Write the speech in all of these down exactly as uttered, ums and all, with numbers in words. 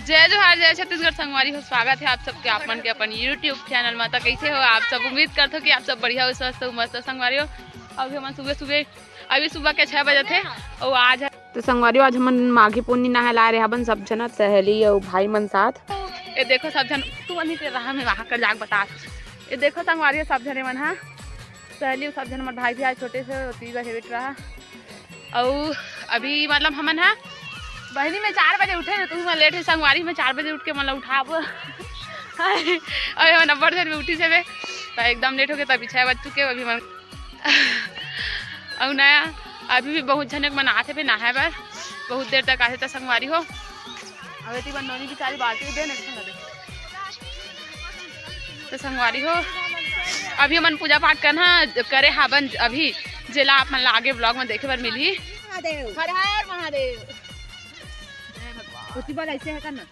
जय जोहार, जय छत्तीसगढ़ संगवारी हो, स्वागत है आप सबके आप मन के अपन YouTube चैनल में। तो कैसे हो आप सब? उम्मीद करथो कि आप सब बढ़िया हो, स्वस्थ हो, मस्त हो संगवारी हो। अभी हमन सुबह सुबह, अभी सुबह के छह बजे थे और आज है तो संगवारी हो, आज हमन माघी पुन्नी नहाए ला रहे हबन सब झन, सहेली और भाई मन साथ। ये देखो सब झन, तू वहीं पे रहा, मैं वहाँ कर जाके बता। ये देखो संगवारी हो, सब झने मन हा, सहेली सब झन, हमर भाई भी आज छोटे से तीज हेबिट रहा। अउ अभी मतलब हमन ह बहिनी में चार बजे उठे, तुम लेट है संगवारी में चार बजे उठ के मतलब उठाब। अभी हमन अब्बड़ देर में उठी से बे, तो एकदम लेट हो गए, तभी छः बज चुके अभी हमन। अउ नया अभी भी बहुत झने मन आथे बे नहाए बर, बहुत देर तक आथे त संगवारी हो। अउ एती बर नोनी बिचारी बाल्टी दे न, तो संगवारी हो, अभी हमन पूजा पाठ करना करे हाबन अभी, जेला आप मन ला आगे ब्लॉग में देखे बर मिलही। महादेव, हर हर महादेव। उसी बार ऐसे है करना।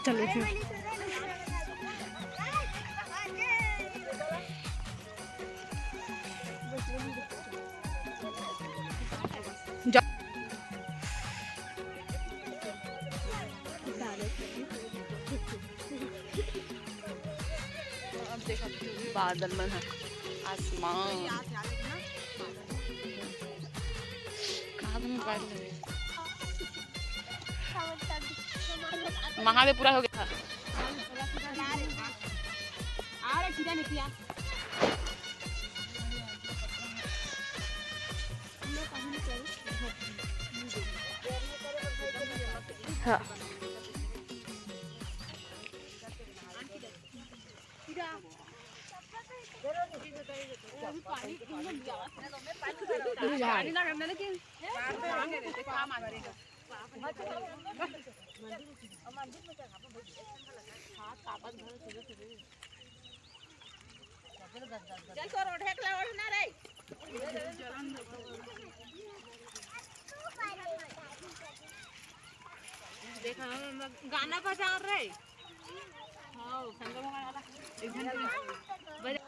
चलो फिर। जा। अब देखा बादल मन ह, आसमान। कहाँ पे मोबाइल लगे? महादेव पूरा हो गया। हाँ। चल, तोर ओढ़े के ला ओढ़ना रे। देखा, हम गाना बजा रहे। हाँ, शंकर भगवान वाला। एक घंटे में बजा।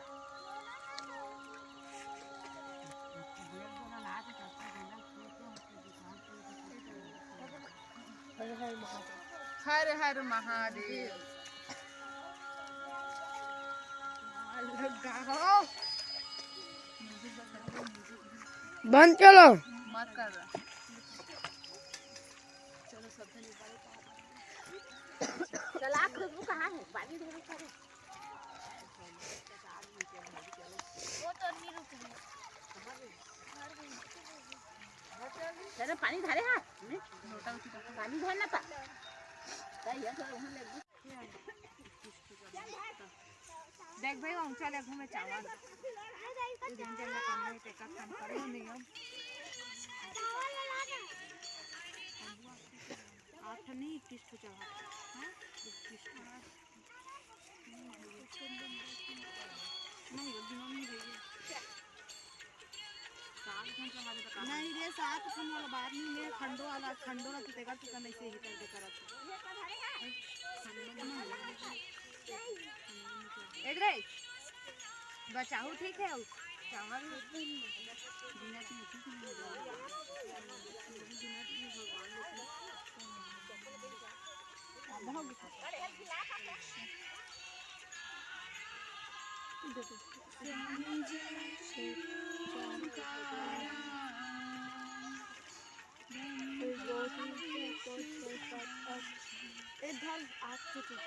हर हर महादेव। बंद करो। मत कर। चलो, सब जन एक बार चला, खुशबू कहाँ है? पानी ढोरो करे। वो तो नहीं रुक रही। अरे पानी धारे हा? नहीं? पानी धारना था। सही है, तो वहाँ ले। देख भाई, हम चले घूमे चावल। इधर जंगल का नहीं, ते का काम करो नहीं हम। आठ नहीं, इक्कीस ठो चढ़ा। हाँ? इक्कीस ठो। नहीं, अभी मम्मी गई है। सात घंटा हमारे बता। नहीं रे, सात घंटा वाला बात नहीं, मैं खंडो वाला, खंडो वाला तो तेरा तो नहीं से ही करके करत। एक रे, बचाऊ ठीक है, चावल। इधर आपको चुप।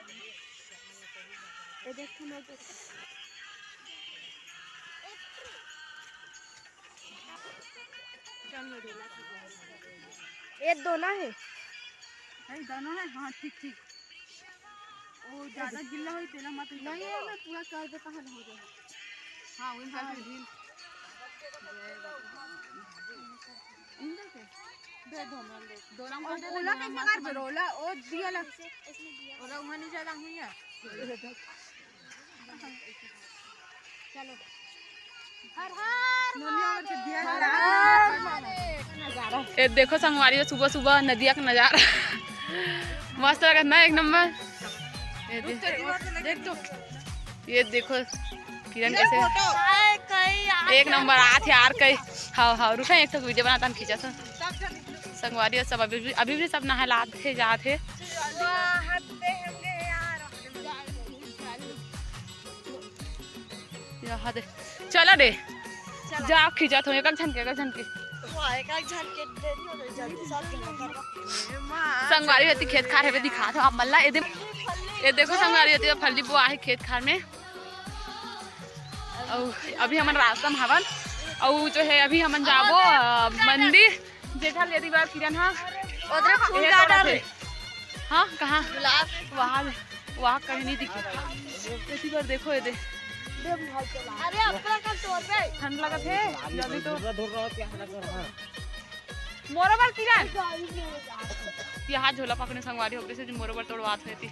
ये देख, तुम लोग। ये दोना है। नहीं, दोनों है। हाँ, ठीक, ठीक। वो ज्यादा गिल्ला होई, तेला मत उतार। नहीं, वो मैं पूरा कर देता हूँ, हो जाए। हाँ, वही हाँ। ढील। इनका क्या? दे दो, मैं दे दो। ओला कैसे कर बे? ओला, ओ दिया ला। ओला वहाँ नहीं जाना हुई है। चलो। हर हर नोनिया में से दिया ला। ये देखो संगवारी, सुबह सुबह नदिया का नजारा। मस्त लगत ना, एक नंबर। ये देख, देख तो। ये देखो किरण कैसे एक नंबर आत हे यार कई। हाँ हाँ, रुका, एक ठो वीडियो बनाता, हम खींचा था। संगवारी सब अभी भी, अभी भी सब नहलात हे, जात हे। यहाँ दे, चला दे। जा, खींचा था एक झन के, एक झन के। संगवारी होती खेत खार हेबे दिखा था आप मल्ला। एदे, ये देखो संगवारी होती फल्ली बोआ हे खेत खार में। अउ अभी हमन रास्ता में हवन, अउ जो है अभी हमन जाबो, अ, मंदिर, जेठा ले दीवार किरण हा। उधर फूल ये गार्डन तोड़त हे। हाँ, कहाँ? गुलाब। वहाँ, वहाँ कहीं नहीं दिखे। इसी बार देखो ये दे। अरे अपना का तोड़ दे। ठंड लगत हे, जल्दी तो। मोरो बर किरण। ये हाथ झोला पकड़े संगवारी हो गए से, मोरो बर तोड़वात होती।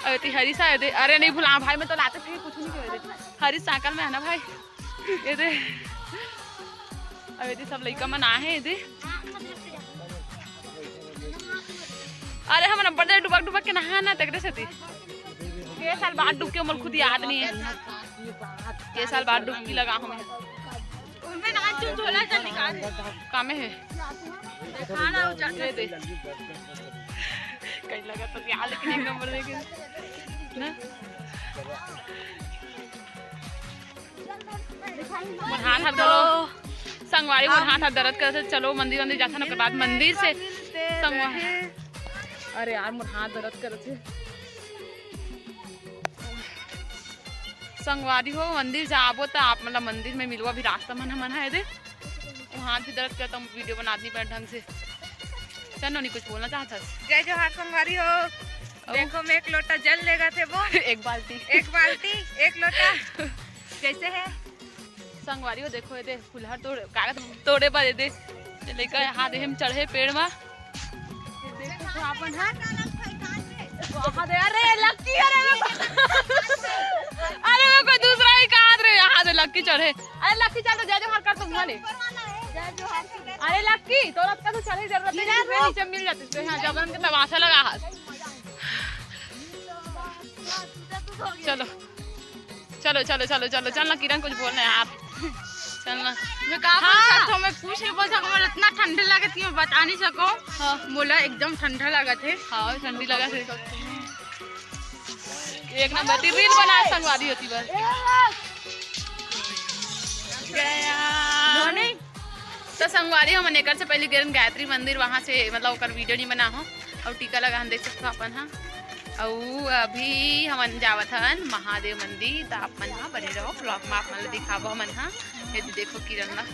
अरे ती हरी सा दे, अरे नहीं भुला भाई, मैं तो लाते थे, कुछ नहीं कह दे। हरी साइकिल में है ना भाई, ये दे। अरे ती सब लइका मन आहे, ये दे। अरे हम नंबर दे डुबक डुबक के नहा ना तगड़े से ती। ये साल बाद डूब के मोल खुद याद नहीं है। ये साल बाद डुबकी लगा हूँ मैं। उनमें ना चुन झोला चल निकाल। कामे है। खाना हो जाता ये दे। कहीं लगा तो यार, लेकिन एक नंबर देखे ना। मोर हाथ हर गलो। संगवारी मोर हाथ हर दर्द करत हे। चलो मंदिर वंदिर जाथन, ओकर बाद मंदिर से संगवा-, अरे यार मोर हाथ दर्द करत हे। संगवारी हो, मंदिर जाबो त आप मतलब मंदिर में मिलवा भी रास्ता मन हमन है दे। वहाँ भी दर्द करता हूँ, वीडियो बना दी मैं ढंग से। चल नोनी, कुछ बोलना चाहत हस? जय जोहार संगवारी हो। देखो मैं एक लोटा जल लेगा थे वो। एक बाल्टी। एक बाल्टी, एक लोटा। कैसे है? संगवारी हो, देखो ये दे, फुलहर तोड़े, कागज तोड़े बर ये दे। ये लइका यहाँ दे हम चढ़े पेड़ मा। ये देखो तो अपन, हाँ? वहाँ दे, अरे लक्की, अरे वो, अरे वो कोई दूसरा ही कहा रे, यहाँ दे लक्की चढ़े। अरे लक्की चल तो जय जोहार कर तुम ने। अरे लक्की, तो अब तक चढ़े जरूरत नहीं है, नीचे मिल जाते थे, हाँ, जबरन के तमाशा लगा हाथ। चलो। चलो, चलो, चलो, चलो, चल ना किरण, कुछ बोलना है आप। चल ना। मैं का बोल सकता हूँ, मैं कुछ नहीं बोल सकूँ, मोला इतना ठंडा लगत हे कि मैं बता नहीं सकूँ। हाँ। मोला एकदम ठंडा लगत हे। हाँ, ठंडी लगत हे। एक नंबर ती रील बना संगवारी होती बस। गया। तो संगवारी हमन एकर से पहले गेरन गायत्री मंदिर, वहाँ से मतलब ओकर वीडियो नहीं बना हो। और टीका लगा हम देख सकते हो अपन, हाँ। अउ अभी हमन जावत हन महादेव मंदिर, त आप मन ह बने रहो vlog में, आप मन ल दिखाबो हमन ह। ये दे देखो किरण ला,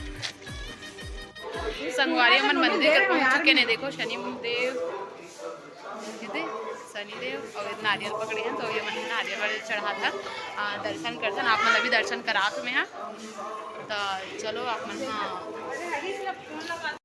संगवारी हमन मंदिर कर पहुंच चुके ने। देखो शनि देव, ये दे शनि देव और नारियल पकड़े हैं, तो ये मन नारियल वाले चढ़ात हन, आ, दर्शन करथन। आप मन अभी दर्शन करात में हा, त चलो आप मन ह